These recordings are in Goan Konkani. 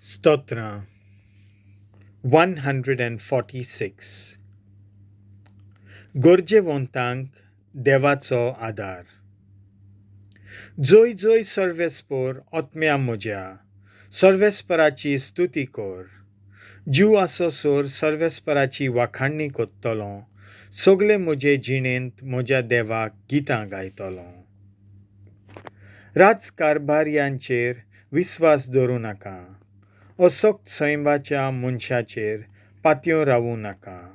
स्तोत्रां 146. गरजेवंतांक देवाचो आदार. जय जय सर्वेस्पोर आत्म्या म्हज्या, सर्वेस्पराची स्तुती कर. जीव आसोसर सर्वेस्पराची वाखाणणी करतलो, सगळे म्हजे जिणेंत म्हज्या देवाक गितां गायतलो. राजकारभार्यांचेर विस्वास दवरूं नाका, असक्त सैमाच्या मनशाचेर पातयो रावूं नाका.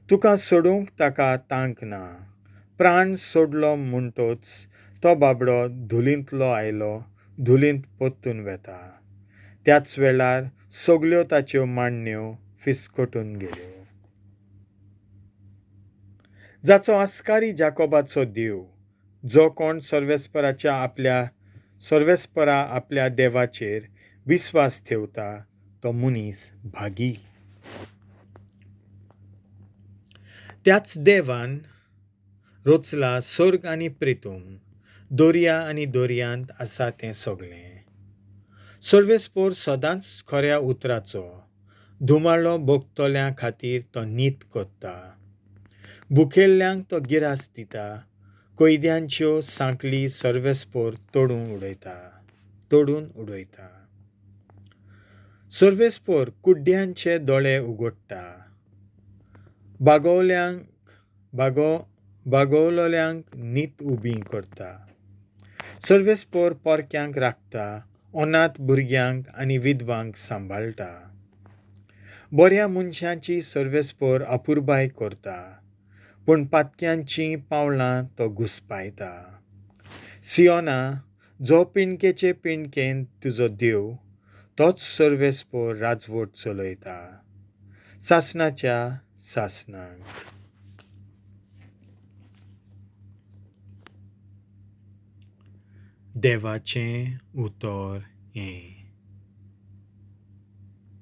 तुका सोडूंक ताका तांक ना, प्राण सोडलो म्हणटच तो बाबडो धुलींतलो आयलो, धुलींत परतून वेता. त्याच वेळार सगल्यो ताच्यो मांडण्यो फिसकटून गेल्यो. जाचो आस्कारी जाकोबाचो देव, जो कोण सर्वेस्पराच्या आपल्या सर्वेस्परा आपल्या देवाचेर विस्वास ठेवता तो मनीस भागी. त्याच देवान रचला सर्ग आनी प्रितूम, दर्या आनी दर्यांत आसा तें सगळें. सर्वेस्पोर सदांच खऱ्या उतराचो धुमाळो भोगतल्यां खातीर तो नीत करता. भुकेल्ल्यांक तो गिरास दिता, कैद्यांच्यो सांखळी सर्वेस्पोर तोडून उडयता. सर्वेस्पोर कुड्ड्यांचे दोळे उगडटा, बागवलोल्यांक नीत उबी करता. सर्वेस्पोर परक्यांक राखता, अनाथ भुरग्यांक आनी विधवांक सांबाळटा. बऱ्या मनशांची सर्वेस्पोर अपुरबाय करता, पूण पातक्यांचीं पावलां तो घुस्पायता. सियोना, जो पिंडकेचे पिंडकेन तुजो देव, तोच सर्वेस्पोर राजवट चलयता सासणाच्या सासणाक. देवाचें उतर हें.